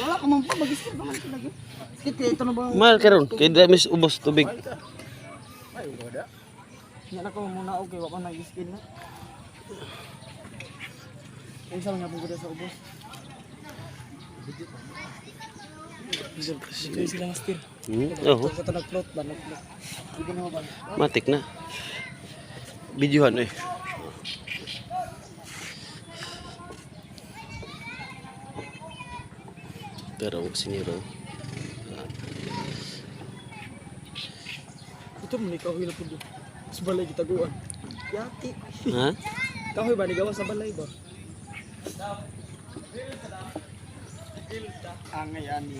Wala ka man pa mag-skip pa man sila gyud. Skip kay ito na ba? Mahal karon kay dami sa ubos tubig. Ay, wala. Nya na ko muna okay wa pa nag-skin na. Unsa man nga pud sa ubos? Dito sila nga steer. Oo. Ito nag-float ba nag-float. Hindi na ba? Matik na. Videohan eh. Pero ang siniro. Ito man kahoy na pud. Sa balay gitaguan. Yati. Ha? Kahoy ba ni gawa sa balay ba? Angay ani.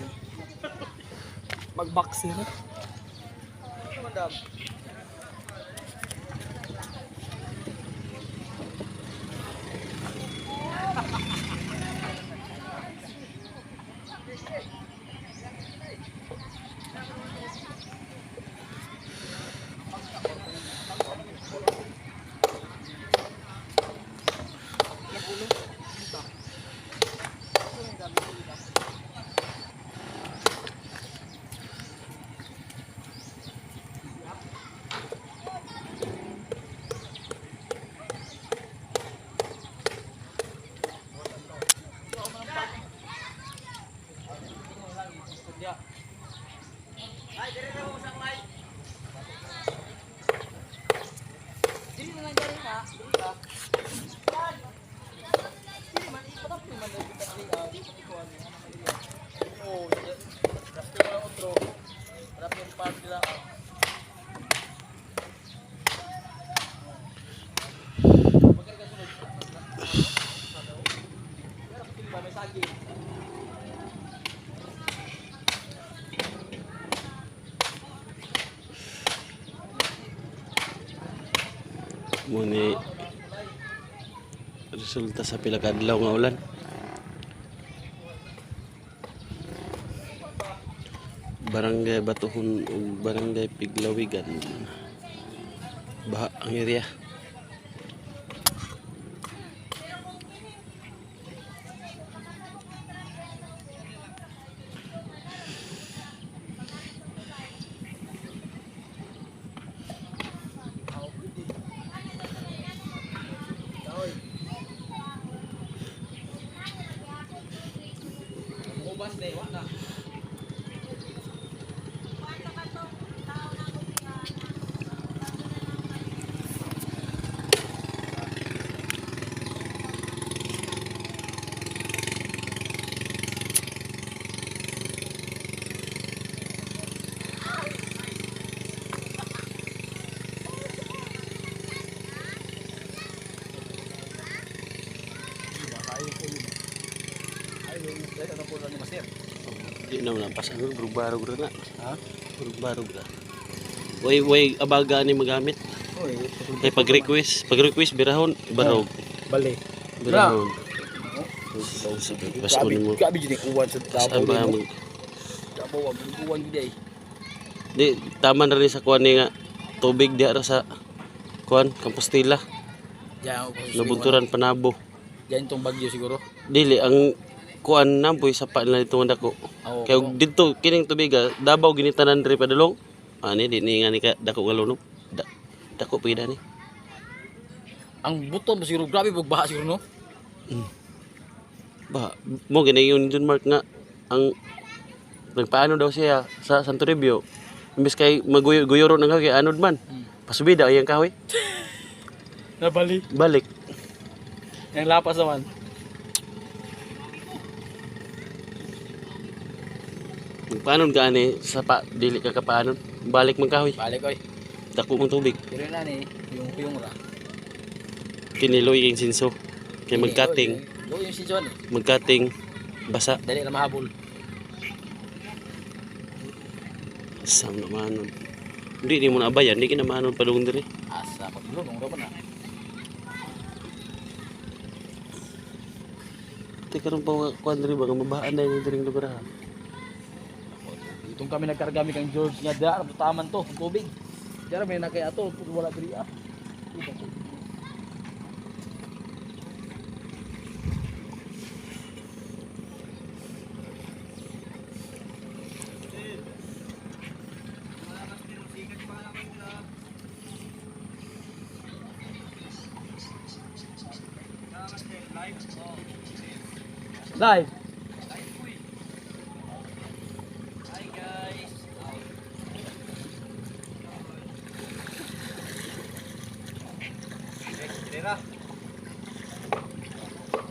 Mag-boxer. Madam. Muni resulta sa pila ka adlaw nga ulan. Barangay Batuhon ug Barangay Piglawigan. Baha ang area. Ubas na iwa na. Di na wala pasan barog ra na. Ha? Barog ra. Way way abaga ni magamit. Oy, Kay pag-request birahon, barog. bali. Birahon. Basta Grabe, mo. grabe jud yung uwan sa Saan Davao. ba Din, no? mag Davao, ang uwan jud ay. Di tama na rin sa kuan ni nga tubig diha ra sa kuan Compostela, Diyan, nabunturan Panabo. Diyan tong bagyo siguro. Dili ang kuan nampoy sa pa nila itong dako. Oo. Kay og didto kining tubig ah, Davao ginitanan diri padulong. Ani di ni nga ni ka dako nga lunok. Dako pida ni. Ang buton ba siguro grabe pag baha siguro no? Ba mo gani yung John Mark nga ang nagpaano daw siya sa Santo Toribio. Imbes kay maguyoro ng kahoy kay anod man. Pasubida ang iyang kahoy. Nabali. Balik. Ang lapas naman. Magpaanon ka ani sa pa dili ka kapaanon. Balik man kahoy. Balik oy. Dako mong tubig. Pero na ni yung yung ra. Kiniloy yung sinso. Kay magkating, Lo yung si John. Eh. magkating basa. Dali na mahabol. Sam naman. Hindi ni mo naabayan, hindi ka na maanon padung diri. Asa pag lo nung ra pa na. Teka ron pa kuan diri ba nga mabaan na yung diring lugar ha. Itong kami nagkargami kang George nga da, taman to, ang tubig. Diyan may nakay ato, wala diri ah. Live. Hi guys.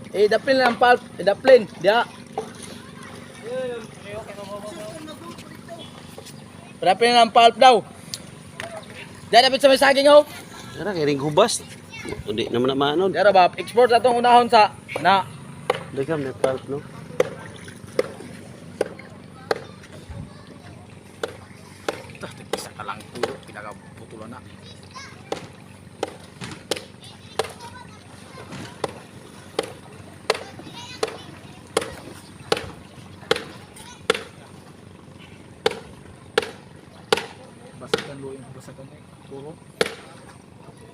Eh, daplin lang pulp. Eh, daplin. Diya. Daplin lang pulp daw. Diya, dapat sa may saging oh. Tara kay ring hubas. Hindi naman na maanod. Diya ra ba, export atong unahon sa na. Dagam na pulp no. Tah, isa ka lang puro, pinakaputulan na. Basakan lo yung basakan eh. Puro.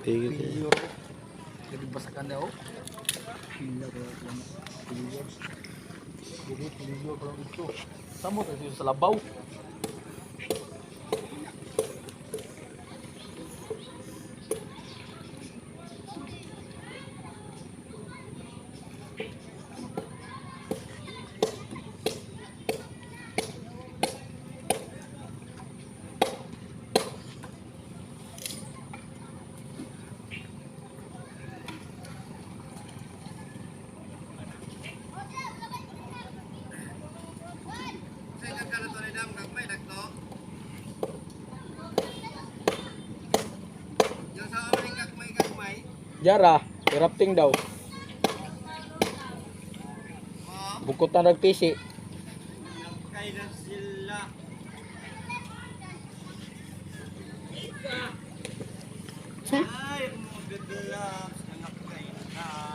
Tigil. Pure. Jadi basakan daw. Pila ko lang. Pure. Jadi pure kalau itu. Samo tayo sa labaw. Jara, erupting daw. Bukot na nagtisi.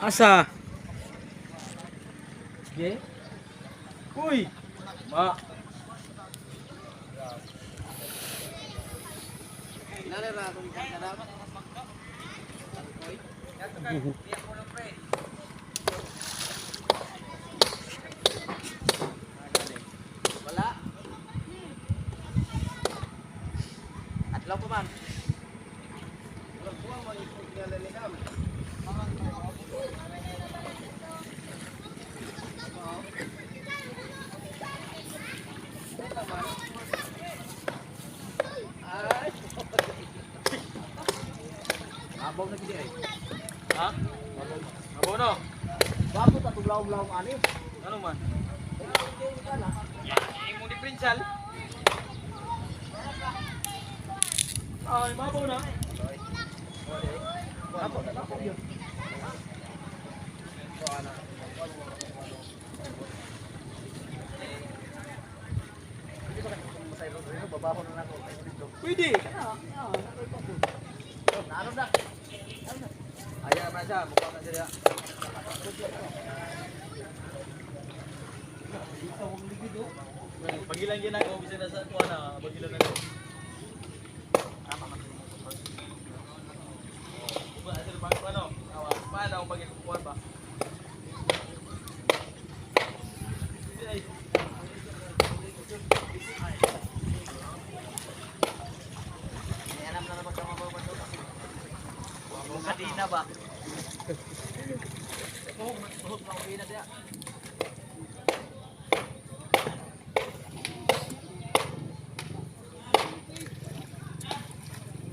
Asa? Sige. Uy! Ma. Wala. Adlaw pa man. Abaw na gid ay. Ha? Abaw no. Bago ta tuglaw-lawng ani. Ano man? Imong differential. Ay, mabaw na. Apo, apo yun. Pwede. Ayan na siya, mukha na siya. Pagilan gina ko bisan na sa kuha na, pagilan na ko. Uba sila bang ano? Awa, paano ang pagil kuha ba? Ay. Kadina ba? Oh, oh, oh, na siya.